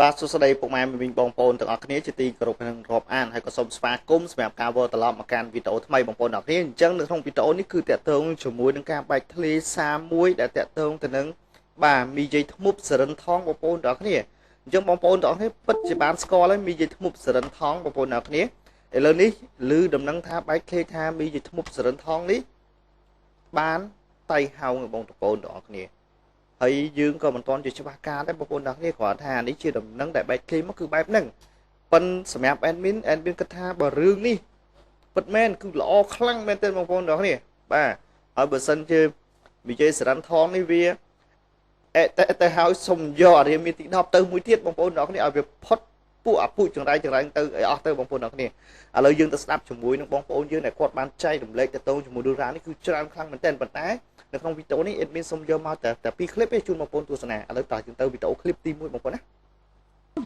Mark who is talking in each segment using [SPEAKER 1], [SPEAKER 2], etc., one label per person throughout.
[SPEAKER 1] បាទសួស្តីពុកម៉ែមីងបងប្អូនទាំងអស់គ្នាជាទីគោរពនិងរាប់អានហើយក៏សូមស្វាគមន៍សម្រាប់ការវិលត្រឡប់មកកាន់វីដេអូថ្មីបងប្អូនទាំងអស់គ្នាអញ្ចឹងនៅក្នុងវីដេអូនេះគឺតាក់ទងជាមួយនឹងការបែកធ្លាយសារមួយដែលតាក់ទងទៅនឹងបាទមីយាយធ្មប់សរិនថងបងប្អូនទាំងអស់គ្នាអញ្ចឹងបងប្អូនទាំងអស់គ្នាពិតជាបានស្គាល់ហើយមីយាយធ្មប់សរិនថងបងប្អូនទាំងអស់គ្នាឥឡូវនេះឮដំណឹងថាបែកធ្លាយថាមីយាយធ្មប់សរិនថងនេះបានតៃហោងបងប្អូនទាំងអស់គ្នាហើយយើងក៏មិនទាន់ជាច្បាស់ការដែរបងប្អូនទាំងគ្នាគ្រាន់ថានេះជាដំណឹងដែលបែកធ្លាយមកគឺបែបហ្នឹងប៉ុនសម្រាប់ admin admin គិតថាបើរឿងនេះពិតមែនគឺល្អខ្លាំងមែនទែនបងប្អូនទាំងគ្នាបាទហើយបើសិនជាវិជ័យសរិនថងនេះវាអេតេទៅហើយសុំយកអារាមាទី10ទៅមួយទៀតបងប្អូនទាំងគ្នាឲ្យវាផុតពួកអាពូជចង្រៃចង្រៃទៅឲ្យអស់ទៅបងប្អូនទាំងគ្នាឥឡូវយើងទៅស្ដាប់ជាមួយនឹងបងប្អូនយើងដែលគាត់បានចែករំលែកទៅជាមួយរឿងរ៉ាវនេះគឺច្រើនខ្លាំងមែនទែនប៉ុន្តែនៅក្នុងវីដេអូនេះ admin សូមយកមកតែ2 clip ទេជូនបងប្អូនទស្សនាឥឡូវតោះយើងទៅវីដេអូ clip ទី1បងប្អូនណា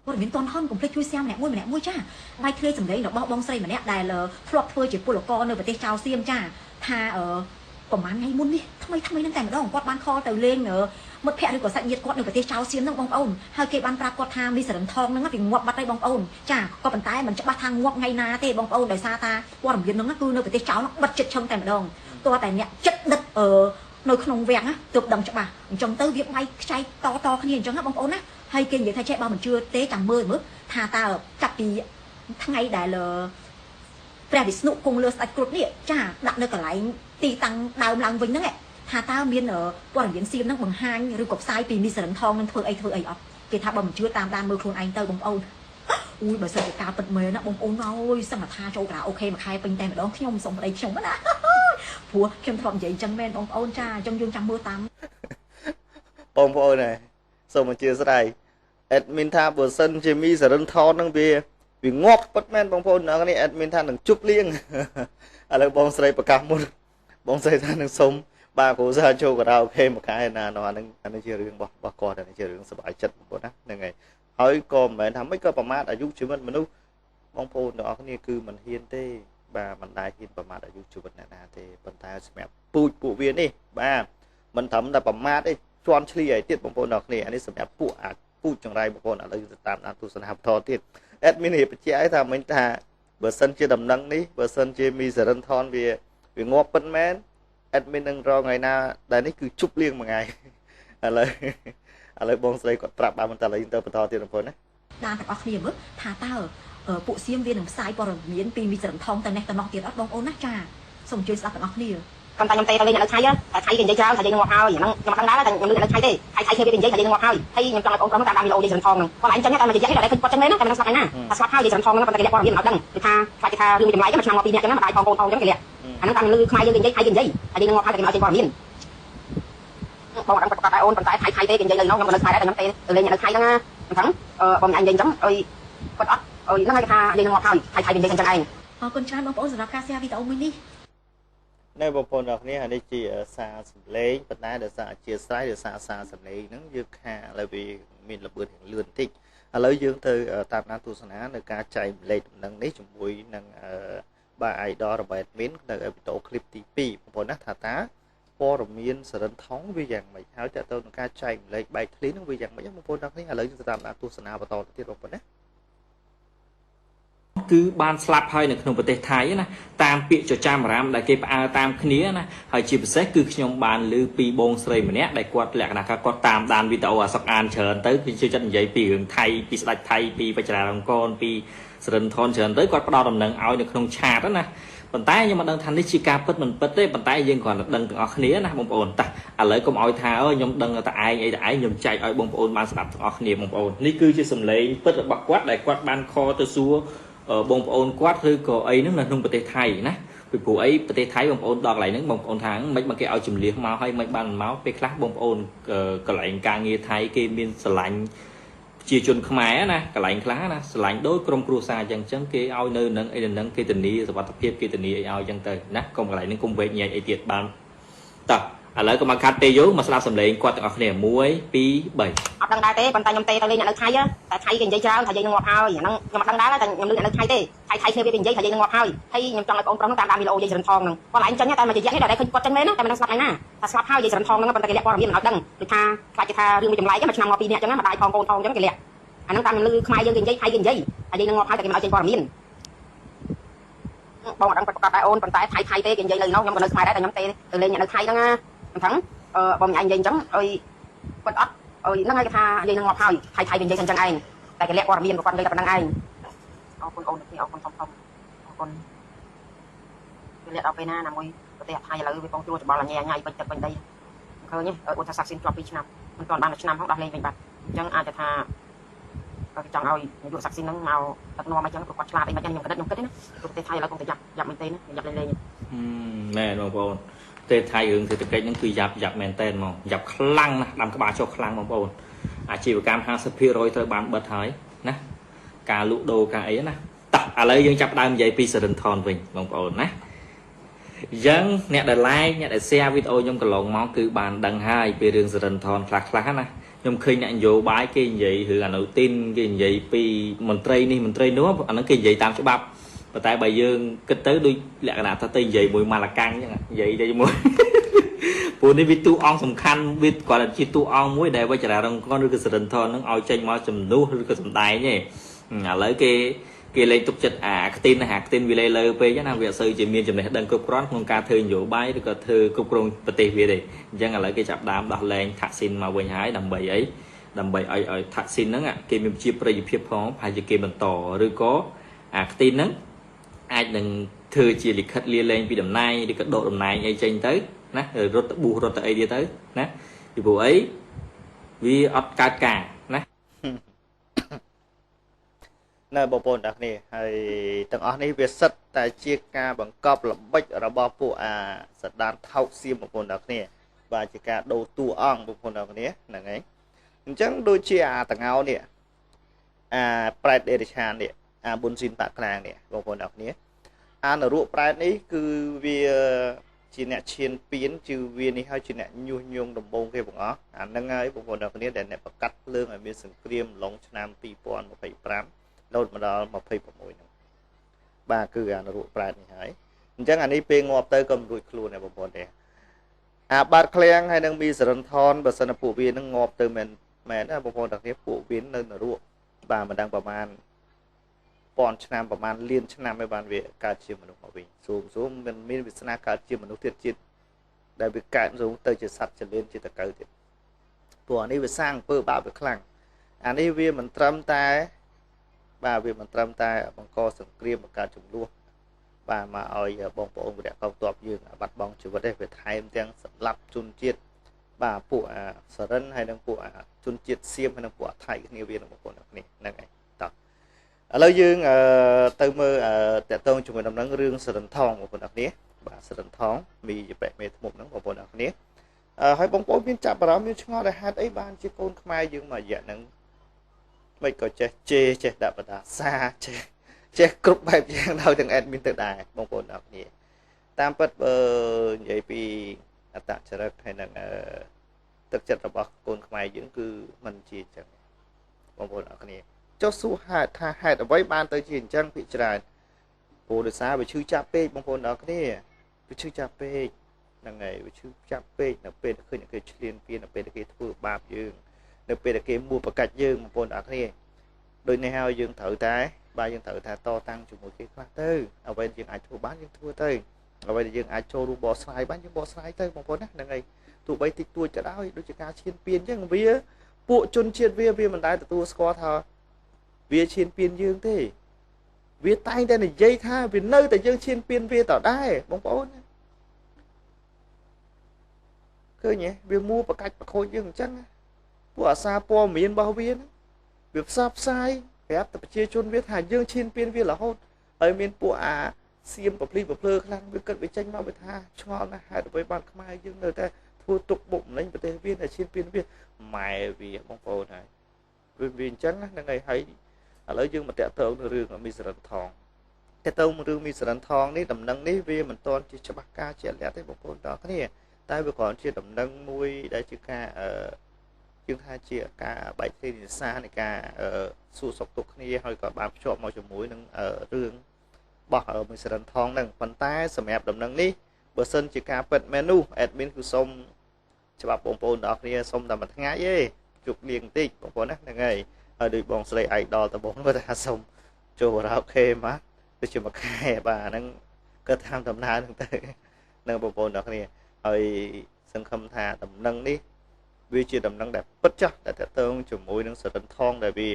[SPEAKER 2] ព័ត៌មានតនហន់កុំភ្លេចជួយ share ម្នាក់មួយម្នាក់មួយចាបែកធ្លាយសម្លេងរបស់បងស្រីម្នាក់ដែលធ្លាប់ធ្វើជាពលករនៅប្រទេសចៅសៀមចាថាប្រហែលថ្ងៃមុននេះថ្មីថ្មីនឹងតែម្ដងគាត់បាន call ទៅលេងមិត្តភ័ក្តិឬក៏សាច់ញាតិគាត់នៅប្រទេសចៅសៀមហ្នឹងបងប្អូនហើយគេបានប្រាប់គាត់ថាមីសរិនថងហ្នឹងវាងាប់បាត់ហើយបងប្អូនចាក៏ប៉ុន្តែមិនច្បាស់ថាងាប់ថ្ងៃណាទេបងប្អូនដោយសារថាព័ត៌មានហ្នឹងគឺនៅប្រទេសចៅហ្នឹងបិទចិត្តឈឹងតែម្ដងតើតែអ្នកចិត្តដិតនៅក្នុងវាំងទើបដឹងច្បាស់អញ្ចឹងទៅវាបែកខ្ចីតតគ្នាអញ្ចឹងណាបងប្អូនណាហើយគេនិយាយថាចេះបើមិនជឿទេចាំមើលមើលថាតើចាប់ពីថ្ងៃដែលព្រះវិស្ណុគង់លើស្ដេចគ្រុឌនេះចាដាក់នៅកន្លែងទីតាំងដើមឡើងវិញហ្នឹងថាតើមានព័ត៌មានសៀមហ្នឹងបង្ហាញឬក៏ផ្សាយពីមីសរិនថងនឹងធ្វើអីធ្វើអីអត់គេថាបើមិនជឿតាមដានមើលខ្លួនឯងទៅបងប្អូនអូយបើសិនជាការពិតមែនណាបងប្អូនអើយសឹងថាចូលការ៉ាអូខេមួយខែពេញតែម្ដងខ្ញុំសុំប្តីខ្ញុំណាព្រោះខ្ញុំធ្លាប់និយាយអញ្ចឹងមែនបងប្អូនចាអញ្ចឹងយើងចាំមើលតាម
[SPEAKER 1] បងប្អូនណាសូមអធិស្ឋាន admin ថាបើសិនជាមីសរិនថននឹងវាងាប់ពិតមែនបងប្អូនអ្នកនេះ admin ថានឹងជប់លៀងឥឡូវបងស្រីប្រកាសមុនបងស្រីថានឹងសុំបាទគ្រូសាចូលការ៉ាអូខេមួយខែណានោះអានឹងអានេះជារឿងរបស់គាត់អានេះជារឿងសប្បាយចិត្តបងប្អូនណាហ្នឹងហើយហើយក៏មិនមែនថាមិនក៏ប្រមាថអាយុជីវិតមនុស្សបងប្អូនទាំងអស់គ្នាគឺមិនហ៊ានទេបាទមិនដែលហ៊ានប្រមាថអាយុជីវិតអ្នកណាទេប៉ុន្តែសម្រាប់ពូជពួកវានេះបាទមិនត្រឹមតែប្រមាថទេជន់ឈ្លីឲ្យទៀតបងប្អូនទាំងអស់គ្នាអានេះសម្រាប់ពួកអាពូជចង្រៃបងប្អូនឥឡូវទៅតាមដានទស្សនាបន្តទៀត admin រៀបបញ្ជាក់ឲ្យថាមិញថាបើសិនជាដំណឹងនេះបើសិនជាមីសរិនថនវាងាប់ពិតមែន admin នឹងរងថ្ងៃណាដែលនេះគឺជប់លៀងមួយថ្ងៃឥឡូវបងស្រីគាត់ប្រាប់បានបន្តឥឡូវយើងទៅបន្តទៀតបងប្អូនណា
[SPEAKER 2] ដានទាំងអស់គ្នាមើលថាតើពួកសៀមវានឹងផ្សាយព័ត៌មានពីមីសរិនថងទៅនេះទៅនោះទៀតអត់បងប្អូនណាចាសូមអញ្ជើញស្ដាប់ទាំងអស់គ្នា
[SPEAKER 3] ប៉ុន្តែខ្ញុំទេទៅលេងអ្នកនៅថៃតែថៃគេនិយាយច្រើនថាយើងងាប់ហើយហ្នឹងខ្ញុំអត់ដឹងដែរតែខ្ញុំលឺអ្នកនៅថៃទេថៃថៃគ្នាវានិយាយថាយើងងាប់ហើយហើយខ្ញុំចង់ឲ្យបងប្រុសតាមដានវីដេអូយាយសរិនថងហ្នឹងគាត់ឯងចឹងតែមួយរយៈនេះដល់តែឃើញគាត់ចឹងមែនណាតែមិនដឹងស្លាប់ថ្ងៃណាថាស្លាប់ហើយយាយសរិនថងហ្នឹងប៉ុន្តែគេលាក់ព័ត៌មានមិនឲ្យដឹងគឺថាខ្លាចគេថារឿងមួយចម្លែកមួយឆ្នាំងាប់ពីរនាក់ចឹងណាម្ដាយផងកូនផងចឹងគេលាក់អាហ្នឹងតាមលឺខ្មែរយើងគេនិយាយថៃគេនិយាយថាយើងងាប់ហើយតែគេមិនឲ្យចេញព័ត៌មានបងអត់ដឹងគាត់ដែរអូនប៉ុន្តែថៃថៃទេគេនិយាយនៅនោះខ្ញុំក៏នៅខ្មែរដែរតែខ្ញុំទេទៅលេងអ្នកនៅថៃហ្នឹងណាអញ្ចឹងបងឯងនិយាយអញ្ចឹងអើយគាត់អត់អើយហ្នឹងហើយគេថាយើងងាប់ហើយថៃថៃគេនិយាយចឹងឯង
[SPEAKER 2] អរគុណច្រើនបងប្អូនសម្រាប់ការ share វីដេអូមួយនេះ
[SPEAKER 1] នៅបងប្អូនទាំងគ្នាអានេះជាសារសំឡេងប៉ុន្តែដោយសារអធិស្ឋានដោយសារសារសំឡេងហ្នឹងយើងខាឥឡូវវាមានល្បឿនរៀងលឿនបន្តិចឥឡូវយើងទៅតាមដានទស្សនានៅការចែករំលែកដំណឹងនេះជាមួយនឹងបាទ idol របស់ admin នៅវីដេអូ clip ទី2បងប្អូនណាថាតើព័ត៌មានសរិនថងវាយ៉ាងម៉េចហើយតើទៅនឹងការចែករំលែកបែកធ្លាយនឹងវាយ៉ាងម៉េចបងប្អូនទាំងគ្នាឥឡូវយើងទៅតាមដានទស្សនាបន្តទៅទៀតបងប្អូនណា
[SPEAKER 4] គឺបានស្លាប់ហើយនៅក្នុងប្រទេសថៃណាតាមពាក្យចចាមអារាមដែលគេផ្អើលតាមគ្នាណាហើយជាពិសេសគឺខ្ញុំបានឮពីបងស្រីម្នាក់ដែលគាត់លក្ខណៈថាគាត់តាមដានវីដេអូអាសុកអានច្រើនទៅគឺជួយចិត្តនិយាយពីរឿងថៃពីស្ដេចថៃពីបច្រារង្គនពីសរិនថនច្រើនទៅគាត់ផ្ដល់ដំណឹងឲ្យនៅក្នុងឆាតណាប៉ុន្តែខ្ញុំមិនដឹងថានេះជាការពិតមិនពិតទេប៉ុន្តែយើងគ្រាន់តែដឹងទាំងអស់គ្នាណាបងប្អូនតោះឥឡូវកុំឲ្យថាអើខ្ញុំដឹងតែឯងអីតែឯងខ្ញុំចែកឲ្យបងប្អូនបានស្ដាប់ទាំងអស់គ្នាបងប្អូននេះគឺជាសម្លេងពិតរបស់គាត់ដែលគាត់បានខលទៅសួរបងប្អូនគាត់ឬក៏អីហ្នឹងនៅក្នុងប្រទេសថៃណាពីព្រោះអីប្រទេសថៃបងប្អូនដល់កន្លែងហ្នឹងបងប្អូនថាមិនបានគេឲ្យជំលះមកហើយមិនបានមកពេលខ្លះបងប្អូនកន្លែងការងារថៃគេមានស្រឡាញ់ជាជនខ្មែរណាកន្លែងខ្លះណាស្រឡាញ់ដោយក្រុមគ្រួសារអញ្ចឹងគេឲ្យនៅនឹងអីនឹងគេធានាសុវត្ថិភាពគេធានាអីឲ្យអញ្ចឹងទៅណាកុំកន្លែងហ្នឹងកុំវែកញែកអីទៀតបានតោះឥឡូវកុំឲ្យខាត់ពេលយូរមកស្ដាប់សំឡេងគាត់ទាំងអស់គ្នា1 2 3
[SPEAKER 3] អត់ដឹងដែរទេប៉ុន្តែខ្ញុំទេទៅលេងអ្នកនៅថៃតែថៃគេនិយាយច្រើនថាយើងងាប់ហើយអាហ្នឹងខ្ញុំអត់ដឹងដែរតែខ្ញុំលឺអ្នកនៅថៃទេថៃថៃគ្នាវានិយាយថាយើងងាប់ហើយហើយខ្ញុំចង់ឲ្យបងប្រុសតាមដានវីដេអូយាយសរិនថងហ្នឹងគាត់ឯងចឹងតែមួយរយៈនេះដល់តែឃើញគាត់ចឹងមែនណាតែមិនដឹងស្លាប់ថ្ងៃណាថាស្លាប់ហើយយាយសរិនថងហ្នឹងប៉ុន្តែគេលាក់ព័ត៌មានមិនឲ្យដឹងដូចថាខ្លាចគេថារឿងមួយចម្លែកមួយឆ្នាំងាប់ពីរនាក់ចឹងណាម្ដាយផងកូនផងចឹងគេលាក់ អាហ្នឹងតាមខ្ញុំឮខ្មែរយើងគេនិយាយថៃគេនិយាយហើយយើងនឹងងាប់ហើយតែគេមិនឲ្យចេញព័ត៌មានបងអត់ដឹងប្រកាសដែរអូនប៉ុន្តែថៃថៃទេគេនិយាយនៅនោះខ្ញុំក៏នៅខ្មែរដែរតែខ្ញុំទេទៅលេងអ្នកនៅថៃហ្នឹងណាខ្ញុំថាបងញ៉ៃនិយាយអញ្ចឹងអើយគាត់អត់អើយហ្នឹងហើយគេថានិយាយនឹងងាប់ហើយថៃថៃគេនិយាយអញ្ចឹងឯងតែគេលាក់ព័ត៌មានគាត់និយាយតែប៉ុណ្្នឹងឯងអរគុណអូននេះអរគុណធំធំអរគុណគេលាក់ដល់ពេលណាណាមួយប្រទេសថៃឥឡូវវាកំពុងជួលច្បល់ញ៉ៃញ៉ៃពេញទឹកពេញដីឃើញទេអូនថាសាក់ស៊ីនជាប់2ឆ្នាំមិនទាន់បាន1ឆ្នាំផងដោះលែងវិញបាត់អញ្ចឹងអាចថាគាត់ចង់ឲ្យនាយកសាក់ស៊ីនហ្នឹងមកដឹកនាំអញ្ចឹងព្រោះគាត់ឆ្លាតអីមិនចឹងខ្ញុំគិតខ្ញុំគិតទេណាប្រទេសថៃឥឡូវកំពុងតែយ៉ាប់យ៉ាប់មែនទេណាយ៉ាប់លេងលេង
[SPEAKER 4] មែនបងប្អូនប្រទេសថៃរឿងសេដ្ឋកិច្ចហ្នឹងគឺយ៉ាប់យ៉ាប់មែនតើហ្មងយ៉ាប់ខ្លាំងណាស់ដាំក្បាលចុះខ្លាំងបងប្អូនអាជីវកម្ម 50% ត្រូវបានបិទហើយណាការលក់ដូរការអីណាតោះឥឡូវយើងចាប់ដើមនិយាយពីសរិនថនវិញបងប្អូនណាអញ្ចឹងអ្នកដែល like អ្នកដែល share វីដេអូខ្ញុំកន្លងមកគឺបានដឹងហើយពីរឿងសរិនថនខ្លះខ្លះណាខ្ញុំឃើញអ្នកនយោបាយគេនិយាយរឿងអនុទិនគេនិយាយពីមន្ត្រីនេះមន្ត្រីនោះអាហ្នឹងគេនិយាយតាមច្បាប់ប៉ុន្តែបើយើងគិតទៅដូចលក្ខណៈថាទៅនិយាយមួយម៉ាឡកាំងអញ្ចឹងនិយាយទៅជាមួយព្រោះនេះវាតួអង្គសំខាន់វាគាត់ជាតួអង្គមួយដែលវិចាររងកនឬក៏សរិនថនហ្នឹងឲ្យចេញមកជំនួសឬក៏សំដែងទេឥឡូវគេលេងទុកចិត្តអាខ្ទីនអាខ្ទីនវាលេលើពេកណាវាអត់សូវជាមានចំណេះដឹងគ្រប់គ្រាន់ក្នុងការធ្វើនយោបាយឬក៏ធ្វើគ្រប់គ្រងប្រទេសវាទេអញ្ចឹងឥឡូវគេចាប់ដើមដោះលែងថាក់ស៊ីនមកវិញហើយដើម្បីអីដើម្បីឲ្យថាក់ស៊ីនហ្នឹងគេមានជាប្រយោជន៍ភាពផងប្រហែលជាគេបន្តឬក៏អាខ្ទីនហ្នឹងអាចនឹងធ្វើជាលិខិតលាលែងពីតំណែងឬក៏ដកតំណែងអីចេញទៅណារត់ទៅប៊ូសរត់ទៅអីទៀតទៅណាពីព្រោះអីវាអត់កើតការណា
[SPEAKER 1] នៅបងប្អូនទាំងគ្នាហើយទាំងអស់នេះវាសិតតែជាការបង្កប់ល្បិចរបស់ពួកអាសដានថោកសៀមបងប្អូនទាំងគ្នាបាទជាការដូរតួអង្គបងប្អូនទាំងគ្នាហ្នឹងហើយអញ្ចឹងដូចជាអាតងោនេះអាប្រែតដេរិឆាននេះអាប៊ុនស៊ីនបាក់ក្រាងនេះបងប្អូនទាំងគ្នាអានរកប្រែតនេះគឺវាជាអ្នកឈានពៀនជឿវានេះហើយជាអ្នកញុះញង់ដំបងគេបងអស់អាហ្នឹងហើយបងប្អូនទាំងគ្នាដែលអ្នកប្រកាសភ្លើងឲ្យមានសង្គ្រាមឡុងឆ្នាំ2025លោតមកដល់26ហ្នឹងបាទគឺអានរកប្រែតនេះហើយអញ្ចឹងអានេះពេលងាប់ទៅក៏មិនរួចខ្លួនដែរបងប្អូនទេអាបាត់ឃ្លាំងហើយនឹងមីសរិនថនបើសិនពួកវានឹងងាប់ទៅមែនមែនណាបងប្អូនទាំងគ្នាពួកវានៅនរកបាទមិនដឹងប្រមាណពាន់ឆ្នាំប្រមាណលានឆ្នាំឲ្យបានវាកើតជាមនុស្សមកវិញស៊ូមស៊ូមមិនមានវាសនាកើតជាមនុស្សទៀតជាតិដែលវាកើតស៊ូមទៅជាសត្វចលៀនជាតកៅទៀតព្រោះអានេះវាសាងអំពើបាបវាខ្លាំងអានេះវាមិនត្រឹមតែបាទវាមិនត្រឹមតែបង្កសង្គ្រាមបង្កើតចំនួនបាទមកឲ្យបងប្អូនវីរៈកងទ័ពយើងបាត់បង់ជីវិតទេវាថែមទាំងសម្លាប់ជនជាតិបាទពួកអាសរិនហើយនិងពួកអាជនជាតិសៀមហើយនិងពួកអាថៃគ្នាវានឹងបងប្អូនគ្នាហ្នឹងហើយតោះឥឡូវយើងទៅមើលតកតងជាមួយដំណឹងរឿងសរិនថងបងប្អូនគ្នាបាទសរិនថងមីយបិមេធ្មប់ហ្នឹងបងប្អូនគ្នាហើយបងប្អូនមានចាប់អារម្មណ៍មានឆ្ងល់ដែលហេតុអីបានជាកូនខ្មែរយើងមួយរយៈហ្នឹងមិនក៏ចេះជេរចេះដាក់បដាសាចេះគ្រប់បែបយ៉ាងដោយទាំង admin ទៅដែរបងប្អូនអរគ្នាតាមពិតបើនិយាយពីអត្តចរិតហើយនឹងទឹកចិត្តរបស់កូនខ្មែរយើងគឺមិនជាអញ្ចឹងបងប្អូនអរគ្នាចុះសួរហេតុថាហេតុអ្វីបានទៅជាអញ្ចឹងភាគច្រើនព្រោះដោយសារវាឈឺចាប់ពេកបងប្អូនអរគ្នាវាឈឺចាប់ពេកហ្នឹងហើយវាឈឺចាប់ពេកនៅពេលឃើញគេឆ្លៀនពៀននៅពេលគេធ្វើបាបយើងនៅពេលដែលគេមួប្រកាច់យើងបងប្អូនអរគ្នាដូចនេះហើយយើងត្រូវតែបាទយើងត្រូវថាតតាំងជាមួយគេខ្លះទៅអ្វីដែលយើងអាចធ្វើបានយើងធ្វើទៅអ្វីដែលយើងអាចចូលរួមបកស្រាយបានយើងបកស្រាយទៅបងប្អូនណាហ្នឹងហើយទោះបីតិចតួចក៏ដោយដូចជាការឈានពៀនអញ្ចឹងវាពួកជនជាតិវាមិនដែលទទួលស្គាល់ថាវាឈានពៀនយើងទេវាតែងតែនិយាយថាវានៅតែយើងឈានពៀនវាតដែរបងប្អូនឃើញទេវាមួប្រកាច់ប្រខូចយើងអញ្ចឹងពួកអាសាព័ត៌មានរបស់វាហ្នឹងវាផ្សព្វផ្សាយប្រាប់តែប្រជាជនវាថាយើងឈានពៀនវារហូតហើយមានពួកអាសៀមប្រភ្លីប្រភ្លើខ្លាំងវាគិតវាចេញមកវាថាឆ្ងល់ណាស់ហេតុអ្វីបានខ្មែរយើងនៅតែធ្វើទុកបុកម្នេញប្រទេសវាតែឈានពៀនវាម៉ែវាបងប្អូនហើយវាអញ្ចឹងហ្នឹងហើយហើយឥឡូវយើងមកតាក់ទងនឹងរឿងមីសរិនថងតាក់ទងរឿងមីសរិនថងនេះដំណឹងនេះវាមិនទាន់ជាច្បាស់ការជាក់លាក់ទេបងប្អូនទាំងគ្នាតែវាគ្រាន់ជាដំណឹងមួយដែលជាការយើងថាជាការបែកធ្លាយនិសានៃការសួរសុខទុក្ខគ្នាហើយក៏បានភ្ជាប់មកជាមួយនឹងរឿងរបស់មីសរិនថងហ្នឹងប៉ុន្តែសម្រាប់ដំណឹងនេះបើសិនជាការពិតមែននោះ admin គឺសូមច្បាប់បងប្អូនទាំងអស់គ្នាសូមតែមួយថ្ងៃទេជប់លៀងបន្តិចបងប្អូនណាហ្នឹងហើយ ហើយដូចបងស្រីឯកដល់ដំបូងគាត់ថាសុំចូលរ៉ោខេមកដូចជាមួយខែបាទហ្នឹងក៏តាមដំណើរហ្នឹងទៅនឹងបងប្អូនទាំងគ្នាហើយសង្ឃឹមថាដំណឹងនេះវាជាដំណឹងដែលពិតចាស់ដែលតកតងជាមួយនឹងសរិនថងដែលវា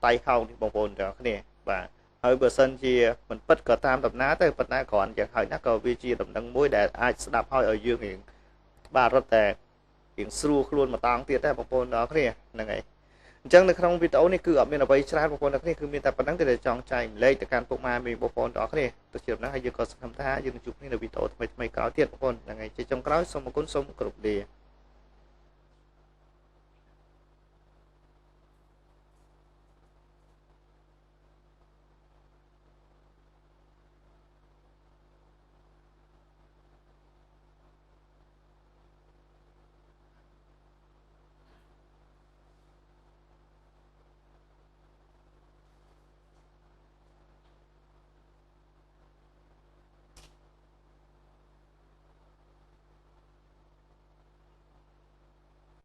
[SPEAKER 1] តៃហោងនេះបងប្អូនទាំងគ្នាបាទហើយបើសិនជាមិនពិតក៏តាមដំណើរទៅប៉ុន្តែគ្រាន់យ៉ាងហោចណាស់ក៏វាជាដំណឹងមួយដែលអាចស្ដាប់ឲ្យឲ្យយើងរៀងបាទរត់តែរៀងស្រួលខ្លួនមកតង់ទៀតដែរបងប្អូនទាំងគ្នាហ្នឹងហើយអញ្ចឹងនៅក្នុងវីដេអូនេះគឺអត់មានអ្វីច្រើនបងប្អូនទាំងគ្នាគឺមានតែប៉ុណ្្នឹងទេដែលចង់ចែកម្លែកទៅកាន់ពុកម៉ែមីបងប្អូនទាំងគ្នាទៅជាដំណឹងហើយយើងក៏សង្ឃឹមថាយើងនឹងជួបគ្នានៅវីដេអូថ្មីៗក្រោយទៀតបងប្អូនហ្នឹងហើយជាចុងក្រោយសូមអរគុណសូមគោរពលា។